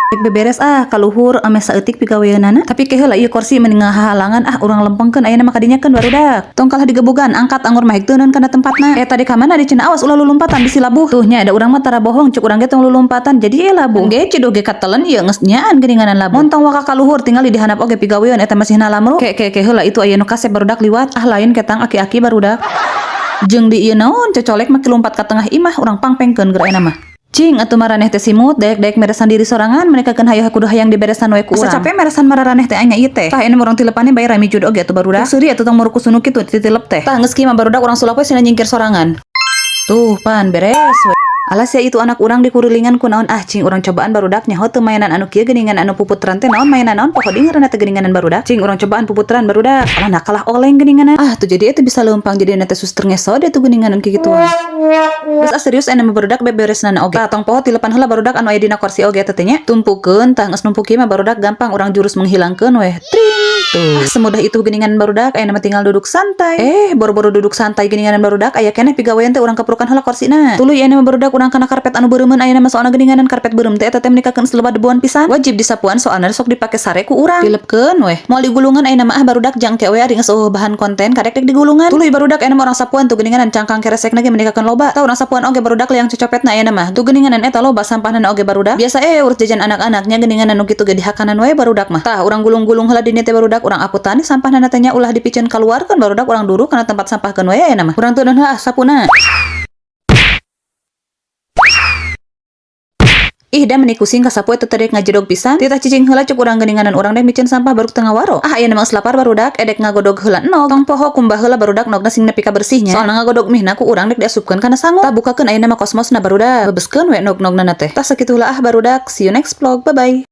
Rek beberes ah kaluhur ameh saeutik pigaweanana, tapi ke heula ieu kursi meni ngahalangan ah, urang lempengkeun ayeuna mah kadinyakeun, barudak. Tong kalah digebugan, angkat anggur mah hek kana tempatna. Eh, tadi ka mana di cenah, awas ulah lulumpatan bisi labuh. Tuh nya, ada urang mah tara bohong, cuk urang ge tong lulumpatan jadi e labuh. Ge ciduh ge katelen ieu geus nyaan geuninganan labuh. Montong waka kaluhur, tinggal di handap oge pigawean eta masih nalamru. Ke ke ke heula, itu aya nu kasep, barudak, liwat. Ah, lain ketang, aki-aki, barudak. Jeung di ieu naon cocolek make lumpat ka tengah imah, urang pangpengkeun geura mah. Cing atuh maraneh teh simut, daek-daek meresan diri sorangan, mereka kan hayo kudu hayang diberesan we ku urang. Asa capek meresan mararaneh teh anya ieu teh. Tah, ini urang tilepane bae rami jud oge atuh, barudak. Seuri atuh, tong murukusunu kitu titilep teh. Tah, geus kieu mah, barudak, urang sulap we sina nyingkir sorangan. Tuh, pan beres we. Alas ya, itu anak urang dikurilingan ku naon ah. Cing urang cobaan, barudak. Nyaho teu mainan anu kieu geuningan, anu puputran teh naon, mainan naon poho deui ngaranna teh geuninganan, barudak. Cing urang cobaan puputran, barudak. Alah, nah, kalah oleng geuninganan. Ah, tuh jadi itu bisa leumpang, jadi teh suster ngesot tuh geuninganan kieu gituan. Geus ah, serius aya mah, barudak, beberesna oge. Tah, tong poho tilepan heula, barudak, anu aya dina kursi oge teh nya. Tumpukeun. Tah, geus numpuk kieu mah, barudak, gampang urang jurus menghilangkeun weh. Tring. Tuh. Ah, semudah itu geuningan, barudak, aya mah tinggal duduk santai. Eh, boro-boro duduk santai geuninganan, barudak, aya keneh pigawean teh, urang keprukan heula korsina. Tuluy aya mah, barudak, urang kana karpet anu beureumeuan ayeuna mah, soalna geuninganan karpet beureum teh eta teh menikakeun loba debuan pisan. Wajib disapuan soalna sok dipake sare ku urang. Tilepkeun weh. Moal digulungan ayeuna mah ah, barudak, jang ke we ari geus eueuh bahan konten kadek dek digulungan. Tuluy, barudak, ayeuna mah urang sapuan tuh geuninganan, cangkang keresek ge menikakeun loba. Tah, urang sapuan oge, barudak, liang cocopetna ayeuna mah. Tuh geuninganan eta loba sampahna oge, barudak. Biasa eh urus jajan anak-anaknya geuninganan, nu kitu ge dihakanan we barudak mah. Tah, urang gulung-gulung heula dinya teh, barudak, urang akutan sampahna teh nya, ulah dipiceun kaluarkeun, barudak, urang duruk kana tempat sampahkeun we ayeuna mah. Urang teu ah sapuna. Ih, da meni kusing kasapu eta teh ngajedog pisan. Titah cicing heula cuk urang geuninganan, urang deh miceun sampah baru tengah waro. Ah, ayeuna mah geus lapar, barudak, edek ngagodog heula endog. Tong poho kumbah heula, barudak, endogna sing nepi ka bersihnya. Soalna ngagodog mihna ku urang dek diasupkeun kana sangu. Tah, bukakeun ayeuna mah kosmosna, barudak. Bebeskeun we endog-endogna teh. Tah, sakitu heula ah, barudak. See you next vlog. Bye bye.